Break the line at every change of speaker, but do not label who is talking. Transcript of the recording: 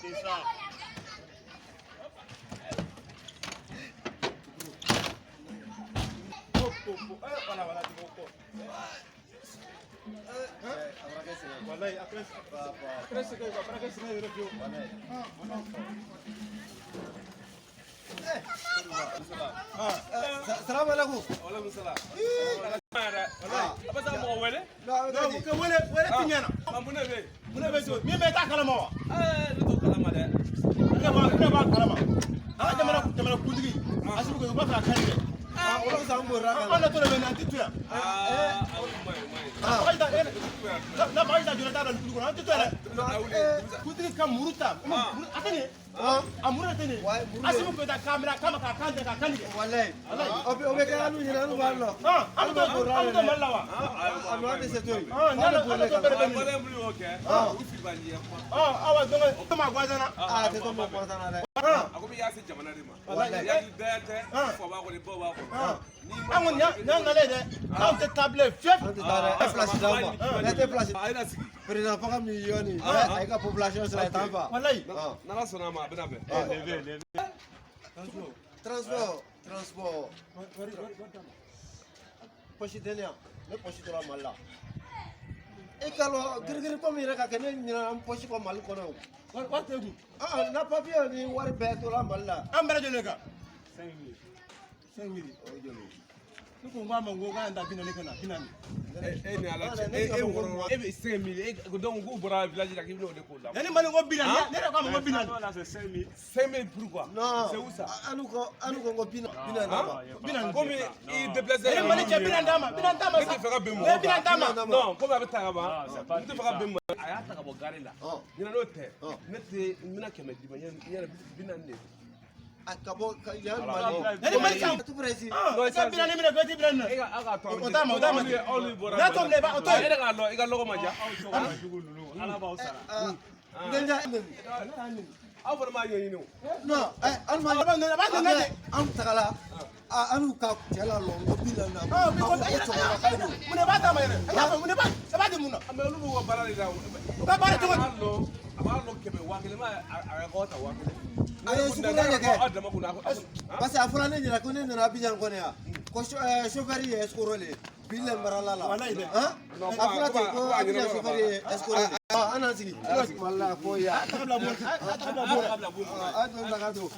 C'est ça. Voilà, voilà, tu vois. Wallahi, après, c'est que, après, c'est que,
Salam alaikum.
Waaleykum salaam. A bɛ se ka mɔgɔ wele?
Non, wele wele ti ɲɛna.
A mun de bɛ yen?
Mun de bɛ so? Min bɛ t'a kalama wa?
Ne t'o kalama dɛ.
Ne b'a kalama. An ka jamana kuntigi, Assimi Goïta, u b'a fɛ ka kan tigɛ.
Olu san borila ka
An
na.
na to de bɛ na, an tɛ to yan.
O ma ɲi, o ma ɲi.
Na bagaji ta jɔlen t'a la nin kulu kɔnɔ, an tɛ to yan dɛ. Kuntigi ka muru ta, a tɛ nin ye. A muru de tɛ nin ye. Assimi Goïta k'a minɛ a kama k'a kan tigɛ k'a kan tigɛ.
Walayi. O bɛ kɛ an ɲinɛ an b'a lɔ.
An bɛ to Mali la wa?
A nɔ tɛ se to yen.
N'a to bɛrɛ bɛ min.
Maliyɛn minnu y'o kɛ, u filibali ye kuma.
Awa donc o ma gansan na.
A tɛ to mɔ gansan na dɛ.
A ko i y'a se jamana de ma.
Walayi.
Yaki daya tɛ, fa b'a kɔnɔ, baw b'a kɔnɔ.
An kɔni y'an nalen dɛ, anw tɛ taa bilen fiyewu.
An tɛ taa dɛ. E place d'an ma. Ne tɛ place.
A ye na sigi.
Président faga min yɔ nin, a ye ka population sɔrɔ a ye t'an fa.
Walayi.
N'Ala sɔnna a ma, a bɛna bɛn.
Transport, transport. Poche tɛ ne yan. Ne poche tora Mali la. E ka lɔ girigiri ko min yɛrɛ ka kɛ ne ɲinɛna n poche kɔ Mali kɔnɔ o.
Wari tɛ kun.
Na papier ni wari bɛɛ tora Mali la.
An bɛɛ lajɛlen kan. 5000. 5000. Ne ko n k'a ma n ko k'an ta 40 ka na 40.
E ni Ala cɛ, e wɔrɔ e bɛ 5000 e donc k'u bɔra village la k'i bɛn'o de k'o la.
Yanni Mali ko 40, ne yɛrɛ k'a ma ko 40.
5000 pourquoi?
Non.
C'est où ça?
Anu ko ko 40 d'a ma.
40.
Komi i déplacé.
Yanni Mali cɛ 40 d'a ma, 40 d'a ma
Ne
sa.
tɛ fɛ ka bɛn
Ne
mɔgɔ
40 d'a ma.
Non, komi a bɛ ta ka ban. Ne tɛ fɛ ka bɛn mɔgɔ. A y'a ta ka bɔ gare la. Ɲinɛ n'o tɛ, ne tɛ n bɛna 100 d'i ma, n yɛrɛ 40 de.
A ka bɔ yan Mali.
Yanni Mali cɛ.
Tout précis.
I ka 40 minɛ, i tɛ 40 minɛ.
E ka a k'a to.
O t'a ma, o t'a ma.
Aw ni bɔra.
N'a t'o minɛ, i b'a o to yen.
E yɛrɛ k'a lɔn i ka lɔgɔ ma ja.
Deja.
Aw fana m'a ɲɛɲini o.
Non, an ma.
A b'a nɛnɛ, a b'a nɛnɛ de.
An tagala. An y'u ka cɛ la lɔ ko 40 na.
Bi ko mun de b'a d'a ma yɛrɛ? A y'a fɔ mun de b'a, a b'a di mun na?
Mais olu b'u ka baara de la.
U ka baara cogo di?
A b'a lɔn 100 1000 ma a ka ta 1000.
A ye sugunɛ de kɛ.
Aw dama kunna.
Parce que a fɔra ne ɲɛna ko ne nana Abidjan kɔnɔ yan. Ko chauffeur ye escroc le ye. Bi le marala la.
Walayi dɛ.
A fɔra ten ko Abidjan chauffeur ye escroc le ye. An n'an sigi. Mali la ko ya.
A ta ka bila bon, a ta ka bila bon.
A don ta ka don.